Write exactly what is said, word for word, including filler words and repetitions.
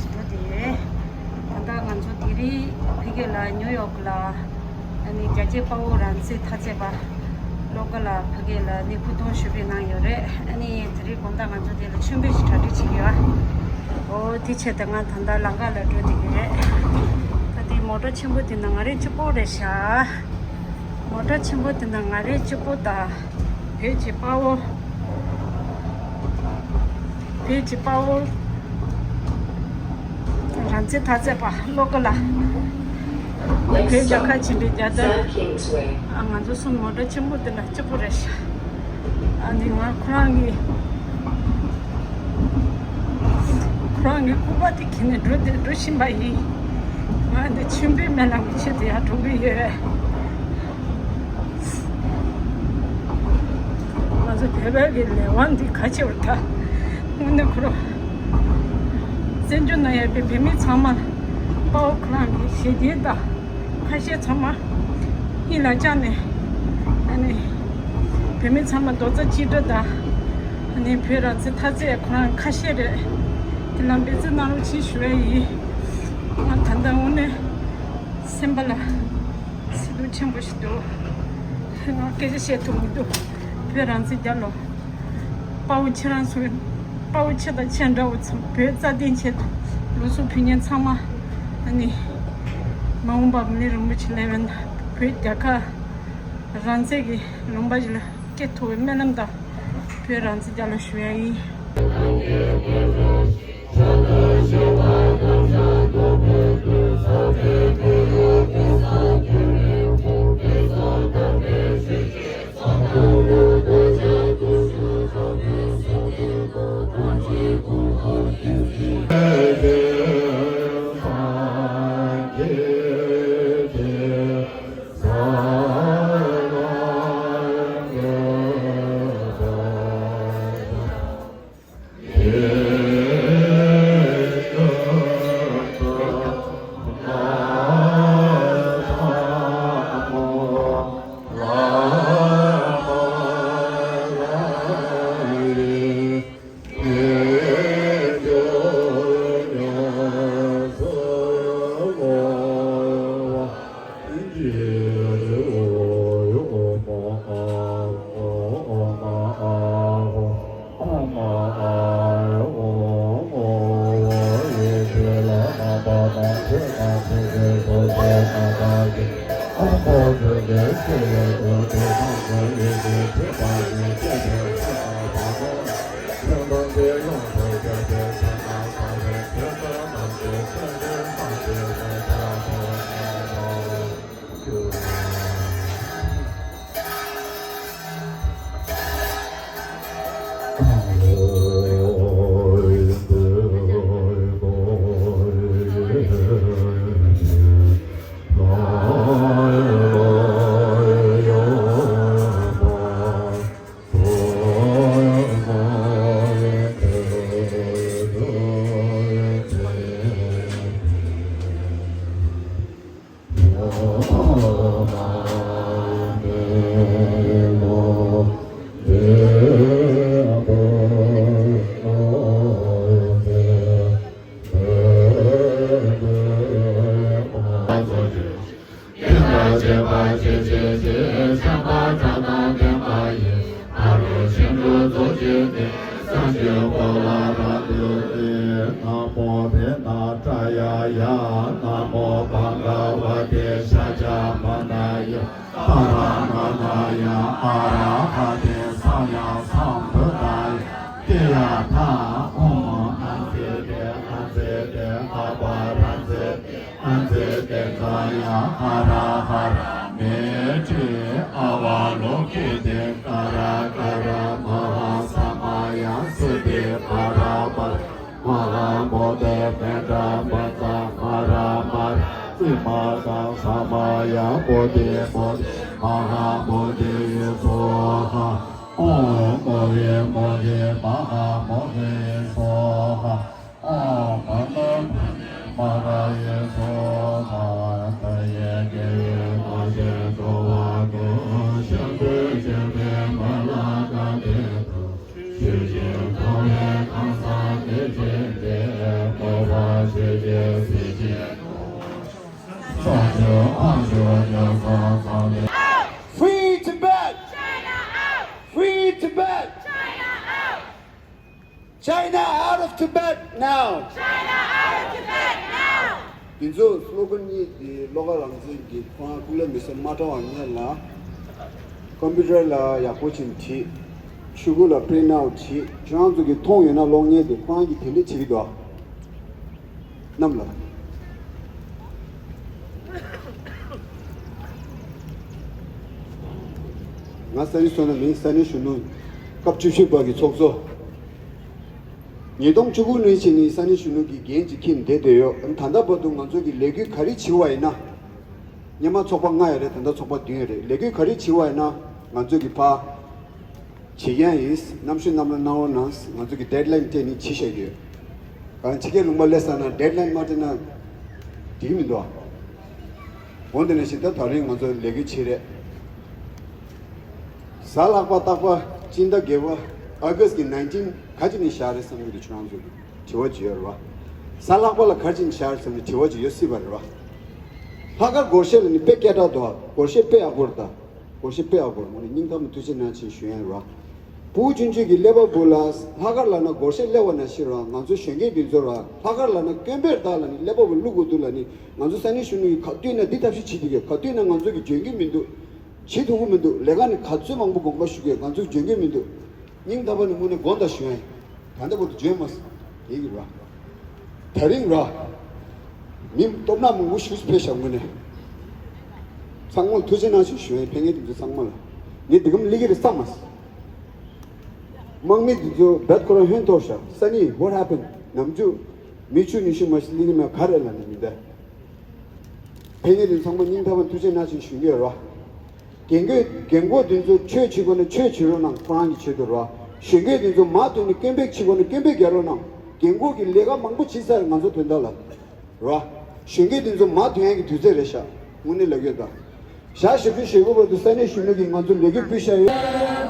འགྲོ་དེ་ཡོད། ད་ལྟ་ང་ཚོ་དེ་རིང་ཕ་གི་ལ་ནིའུ་ཡོག་ལ་ཨ་ནི་རྒྱལ་གཅེས་དཔའ་བོ་རང་བཙན་འཐབ་རྩོད་པ་བློ་དགའ་ལགས་ཕ་གི་ལ་ནི་སྐུ་གདུང་ཞུ་བའི་གནང་ཡོད་རེད། ཨ་ནི་དེ་རིང་དགོང་དག་ང་ཚོ་དེ་ལ་མཆོད་འབུལ་ཞིག་གྲ་སྒྲིག་བྱེད་ཀྱི་ཡོད། འོ་དེ་བྱས་ཏེ་ང་ད་ལྟ་ལམ་ཁ་ལ་འགྲོ་དེ་ཡོད། ད་དེ་མོ་ཊ་ཆེན་པོ་དེ་ནང་ང་རང་གཅིག་པོ་རེད་ཤག་མོ་ཊ་ཆེན་པོ་དེ་ནང་ང་རང་གཅིག་པོ་དང་། བོད་ཀྱི་དཔའ་བོ། བོད་ཀྱི་དཔའ་བོ་རང་བཙན་འཐབ་རྩོད་པ་བློ་དགའ་ལགས། བོད་རྒྱལ་ཁབ་ཆེན་པོའི་རྒྱལ་དར། ང་ཚོ་གསུམ་མོ་ཊ་ཆེན་པོ་དེ་ལ་གཅིག་པོ་རེད་ཤག་ཨ་ནི་ང་ཁོ་རང་གི་ཁོ་རང་གི་སྐུ་པར་དེ་གྱོན་ནས་འགྲོ་དེ་འགྲོ་བཞིན་པ་ཡིན། ང་འདི་མཆོད་འབུལ་སྨོན་ལམ་གྱི་ཆེད་དུ་ཡར་འགྲོ་གི་ཡོད། ང་ཚོ་བོད་པའི་གི་ལས་དབང་འདི་ག་ཆེ་བར་ཐལ། དངོས་གནས་ཁོ་རང་བཙན་བྱོལ་ནང་ཡོད་པའི་བོད་མི་ཚང་མ་དཔའ་བོ་ཁོ་རང་གི་ཞལ་རྒྱུན་དང་ཁ་ཞེ་ཚང་མ་ཡིད་ལ་བཅངས་ནས་ཨ་ནི་བོད་མི་ཚང་མ་རྡོག་རྩ་གཅིག་སྒྲིལ་དང་ཨ་ནི་བོད་རང་བཙན་འཐབ་རྩོད་ཁོ་རང་ཁ་ཞེ་རེད། དེ་ལ་འབད་བརྩོན་གནང་རོགས་གྱིས་ཞུ་ཡ་ཡིན། ང་ད་ལྟ་དངོས་གནས་སེམས་པ་ལ་སེམས་སྡུག་ཆེན་པོ་ཞིག་འདུག་ང་སྐད་ཆ་བཤད་ཐུབ་མི་འདུག་བོད་རང་བཙན་རྒྱལ་ལོ། དཔའ་བོ་ཁྱེད་རང་ཚོ། དཔའ་བོ་ཁྱེད་དང་ཁྱེད་འདྲ་བོ་ཚོ་བོད་རྩ་དོན་ཆེད་དུ་ལུས་སྲོག་ཕུལ་མཁན་ཚང་མ་ཨ་ནི་མ་འོངས་པ་མི་རིང་པོ་ཞིག་ལས་བན་བོད་རྒྱལ་ཁབ་རང་བཙན་གྱི་ལུང་པ་ཞིག་ལ་སྐྱེ་ཐུབ་པའི་སྨོན་ལམ་དང་བོད་རང་བཙན་རྒྱལ་ལོ་ཞུ་ཡ་ཡིན། China out of Tibet now! China out of Tibet now! འདི་ཚོ་སློ་གན་གཉིས་དེ་བློ་དགའ་རང་བཙན་གྱི་ཁོ་རང་སྐུ་ལས་མི་སེར་མ་དྲག་པ་ངེད་ལ་ཀམ་པུ་ཊར་ལ་ཡག་པོ་ཅིག་བྲིས། ཤོག་གུ་ལ་པི་རིན་ཊི་ཨའུ་ཊི་བྲིས། ཁྱེད་རང་ཚོ་གིས་མཐོང་ཡོད་ན་གློག་བརྙན་དེ་ཁོ་རང་གིས་དེ་འདྲས་བྱེད་ཀྱི་འདུག་ཨ། གནམ་ལ། ང་ས་གནས་སོ་ན་མིན། ས་གནས་གཞོན་ནུ་སྐབས་བཅུ་བཞི་པ་གི་ཚོགས་གཙོ། ཉིས་སྟོང་བཅུ་དགུ་ནས་བྱས་ནས་ས་གནས་གཞོན་ནུ་གི་འགན་ཅིག་འཁྱེར་བསྡད་བསྡད་ཡོད། ད་ལྟ་བར་དུ་ང་ཚོ་གི་ལས་འགུལ་ག་རེ་བྱས་པ་ཡིན་ན། སྔོན་མ་ཚོགས་པ་ལྔ་ཡོད་རེད། ད་ལྟ་ཚོགས་པ་བདུན་ཡོད་རེད། ལས་འགུལ་ག་རེ་བྱས་པ་ཡིན་ན་ང་ཚོ་གི་ཕ། བྱེད་མཁན་ཡིན། གནམ་གཤིས་གནམ་ལོ་གནང་རོགས་གནང་། ང་ཚོ་གི་ཌེཌ་ལའིན་སྤྲད་ནས་བྱེད་བཞག་གི་ཡོད། ང་ཕྱི་རྒྱལ་ལུང་པ་སླེབས་ཚར་ན་ཌེཌ་ལའིན་མ་སྤྲད་ན་འགྲིག་གི་མི་འདུག་ཨ། འོ་དེ་ནང་བཞིན་ད་ད་རིང་ང་ཚོ་ལས་འགུལ་བྱེད་རེད། གཟའ་ལྷག་པ་རྟག་པར་སྤྱི་ཟླ་བརྒྱད་པ་ཨ་གྷ་སི་གི་ནའིན་ཊིན་ག་ཅི་ནས་བཞག་རེད་བསམ་གྱི་འདུག་ཁྱེད་རང་ཚོ་གི་དྲི་བ་ཅིག་ཡོད་རེད་བ། གཟའ་ལྷག་པ་ལ་ག་ཅི་ནས་བཞག་རེད་བསམ་ནས་དྲི་བ་ཅིག་ཡོད་སྲིད་པ་རེད་བ། ལྷག་དཀར་སྒོར་གཞས་ལ་ནི་དཔེ་སྐད་གྲགས་འདུག་ཨ། སྒོར་གཞས་དཔེ་ཡག་པོ་རེད་ད། སྒོར་གཞས་དཔེ་ཡག་པོ་རེད། དངོས་གནས་སྙིང་ཐག་པ་ཐུགས་རྗེ་གནང་ཞེས་ཞུ་ཡ་རེད་བ། ཕྲུ་གུ་ཆུང་ཆུང་གི་ཀླད་པ་བུ་ལ་ལྷག་དཀར་ལབ་ན་སྒོར་གཞས་ཀླད་པ་ནང་བཞིན་རེད་བ། ང་ཚོ་གཞོན་སྐྱེས་འདི་ཚོ་རེད་བ། ལྷག་དཀར་ལབ་ན་སྐྱོན་དཔེ་རེད་ད་ལབ་ནི་ཀླད་པ་བུ་བླུག་དགོས་འདུག་ལབ་ནི། ང་ཚོ་ས་གནས་གཞོན་ནུ་ཡིས་ག་དུས་ན་འདི་ཐབས་ཤེས་བྱེད་ཀྱི་ཡོད། ག་དུས་ན་ང་ཚོ་གི་འཇོན་གྱི་མི་འདུག་བྱེད་ཐུབ་ཀྱི་མི་འདུག་ལས་ཀ་ནི་ག་ཚོད་མང་པོ་དགོངས་པ་ཞུ་གི་ཡོད། ང་ཚོ་འཇོན་གྱི་མི་འདུག་སྙིང་ཐག་པ་ནས་དངོས་གནས་དགོངས་དག་ཞུ་ཡ་ཡིན། ད་ལྟ་བར་དུ་འཇོན་མ་སོང་། དེ་གི་ར། ད་རིང་ར། མི་སྟོབས་ན་མང་པོ་ཞིག་ཕེབས་ཤག་དངོས་གནས། ཚང་མ་ལ་ཐུགས་རྗེ་གནང་ཞེས་ཞུ་ཡ་ཡིན། ཕེབས་མཁན་དེ་ཚོ་ཚང་མ་ལ། ངས་འདི་གམ་ལི་གི་རེད་བསམ་མ་སོང་། དམག་མི་དེ་ཚོ་རྦད་ཁོ་རང་ཧོན་ཐོར་ཤག་ས་ནི་what happened ནམ་རྒྱུན། མི་ཆུ་ཉི་ཤུ་མ་ཞིག་ལི་གི་མ་ག་རེ་ལ་ནི་མི་འདའ། ཕེབས་མཁན་དེ་ཚང་མ་སྙིང་ཐག་པ་ཐུགས་རྗེ་གནང་ཞེས་ཞུ་གི་ཡོད་ར། རྒན་རྒོན་རྒན་གོག་འདི་ཚོ་ཆོས་བྱེད་དགོས་ན་ཆོས་བྱེད་རོགས་གནང་། ཁོ་རང་གི་ཆེད་དུ་ར། གཞོན་སྐྱེས་འདི་ཚོ་མ་ཐོན་ནས་སྐད་འབོད་བྱེད་དགོས་ན་སྐད་འབོད་རྒྱག་རོགས་གནང་། རྒན་གོག་གི་ལས་ཀ་མང་པོ་བྱེད་ས་རེད་ང་ཚོ་དོན་དག་ལ། ར། གཞོན་སྐྱེས་འདི་ཚོ་མ་ཐོན་ཡག་གི་དུས་ཚོད་རེད་ཤག་དངོས་གནས་ལབ་ཡོད་ད། ཞག་བཞི་བཅུ་ཞེ་དགུ་བར་དུ་ས་གནས་གཞོན་ནུ་གིས་ང་ཚོ་ལས་འགུལ་སྤེལ་བཞག་ཡོད།